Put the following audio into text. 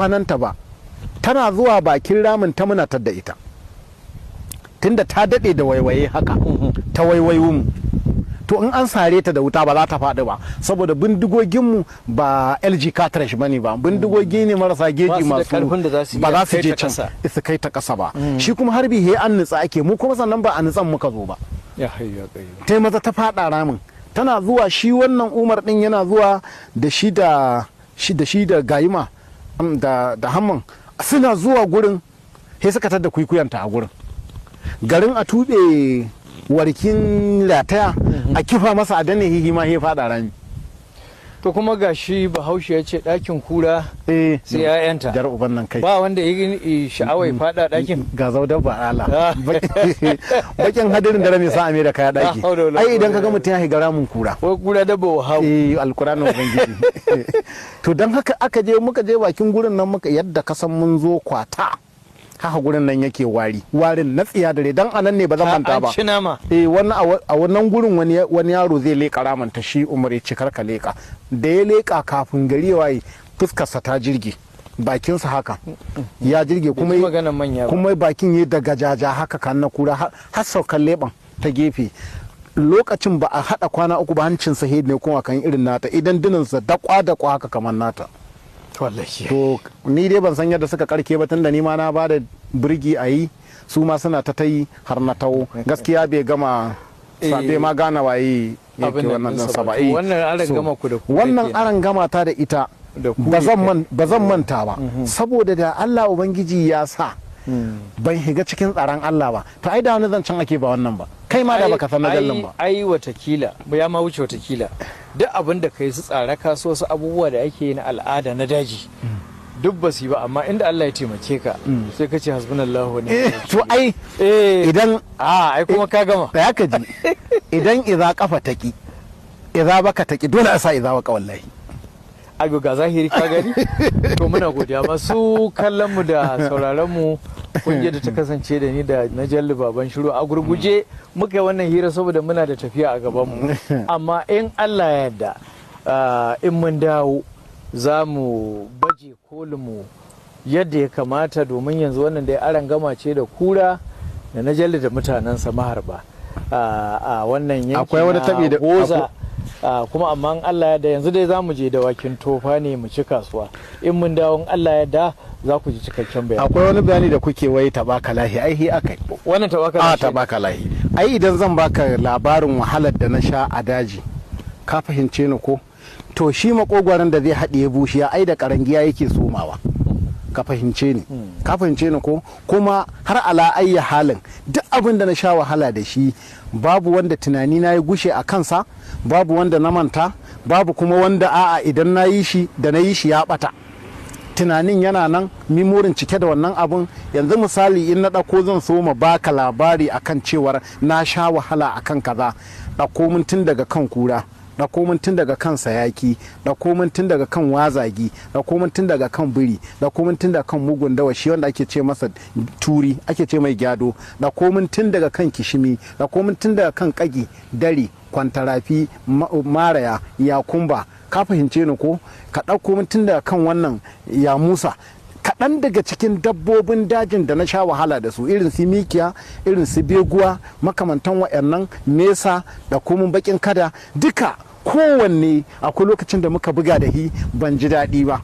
kwananta ba, tana zuwa bakin ramin ta muna tadda ita, tunda ta daɗe da waiwaye haka ta waiwayo mu. To in an sare ta da wuta ba za ta faɗi ba, saboda bindigoginmu ba LG cartridge bane ba, bindigogi ne marasa geji Ba su da masu karfin da za su ba iya za su kai je ta can ƙasa. su kai ta ƙasa ba. Shi kuma harbi he an nutsa ake, mu kuma sannan ba a nutsan muka zo ba. Ya hayyu ya qayyum. Ta maza ta faɗa ramin. Tana zuwa, shi wannan Umar din yana zuwa da shi da shi da shi da Gayima da Hamman, suna zuwa gurin sai suka tadda kwaikwayanta a gurin. Garin a tuɓe warkin rataya a kifa masa a danne, hihi ma ya faɗa rami. To kuma gashi Bahaushe ya ce ɗakin kura eh sai 'ya'yanta. Jar uban nan kai. Ba wanda ya yi sha'awai fada ɗakin. Ga zaudar ba Allah, bakin hadirin dare mai sa a da kaya daki. La haula wala Ai idan kaga quwwata. mutum ya shiga ramin kura. Wai kura dabba wa. Eh, alkur'anin ubangiji. To don haka aka je, muka je bakin gurin nan, muka yadda ka san mun zo kwata, haka gurin nan yake wari, warin na tsiya dare. Dan anan ne ba zan manta ba. An ci nama. Eh, wannan a wannan gurin wani yaro zai leƙa ramin ta, shi Umar ya ce kar ka leƙa. Da ya leƙa, kafin gari ya waye fuskarsa ta jirge, bakinsa haka ya jirge. Kuma kuma maganan manya ba. Kuma bakin ya daga jaja haka kan na kura har saukan leɓen ta gefe. Lokacin ba a haɗa kwana 3 ba, hancinsa ne kuma kan irin nata, idan dininsa dakwa dakwa haka kamar nata. Wallahi. To ni dai ban san yadda suka karke ba, tunda ni ma na ba da birgi a yi, su ma suna ta yi har na tawo. Gaskiya bai gama bai ma gane waye yake Abin nan wannan ɗinsa ɗinsa ba. ba. To wannan aron So, gama ku da kura wannan kenan. aron gama ta da ita Da kure ba zan kai. ba zan manta ba, saboda da Allah ubangiji ya sa ban shiga cikin tsaron Allah ba, to ai da wani zancen ake ba wannan ba. Kai ma da baka san na jallin ba. Ai watakila ya ma wuce, watakila duk abin da kai su tsara kaso su abubuwa da ake yi na al'ada na daji duk ba su yi ba, amma inda Allah ya taimake ka sai ka ce hasbunallahu wa ni'mal Eh, to ai idan a ai kuma ka gama. Da ka ji, idan iza kafa taki iza baka taki, dole a sa iza waka wallahi. Abu ga zahiri ka gani. To muna godiya masu kallon mu da sauraron mu. Kungiyar da ta kasance da ni da na Jalli Baban Shiru, a gurguje muka yi wannan hira saboda muna da tafiya a gaban mu, amma in Allah ya yarda, in mun dawo za mu baje kolin mu yadda ya kamata, domin yanzu wannan dai aron gama ce da kura da na Jalli da mutanensa maharba a wannan yanki Akwai wani na taɓi da- Goza. Kuma amma in Allah ya da yanzu dai za mu je Dawakin Tofa ne mu ci kasuwa. In mun dawo, in Allah ya da, za ku ji cikakken bayani. Akwai wani bayani da kuke wai taba kalahi, ai hi akai. Wannan tabaka. A taba kalahi. Ai idan zan baka labarin wahalar da na sha a daji, ka fahimce ni ko? To shi makogwaron da zai haɗiye bushiya, ai da karangiya yake somawa. Ka fahimce ni, ka fahimce ni ko? Kuma har ala ayya halin, duk abin da na sha wahala da shi, babu wanda tunani na ya gushe a kansa, babu wanda na manta, babu kuma wanda a'a idan na yi shi da na yi shi ya bata. Tunanin yana nan, memory-n cike da wannan abun. Yanzu misali in na ɗauko zan so ma baka labari akan cewar na sha wahala akan kaza, ɗauko mun tun daga kan kura, ɗauko mun tun daga kan sayaki, ɗauko mun tun daga kan wazagi, ɗauko mun tun daga kan biri, ɗauko mun tun daga kan mugun dawa, shi wanda ake ce masa turi, ake ce mai gyado, ɗauko mun tun daga kan kishimi, ɗauko mun tun daga kan kagi, dare, kwantarafi, maraya, yakumba, ka fahimce ni ko? Ka ɗauko mun tun daga kan wannan ya musa, kaɗan daga cikin dabbobin dajin da na sha wahala da su, irin su mikiya, irin su beguwa, makamantan wa'annan, mesa da komun bakin kada, duka kowanne akwai lokacin da muka buga da hi ban ji daɗi ba.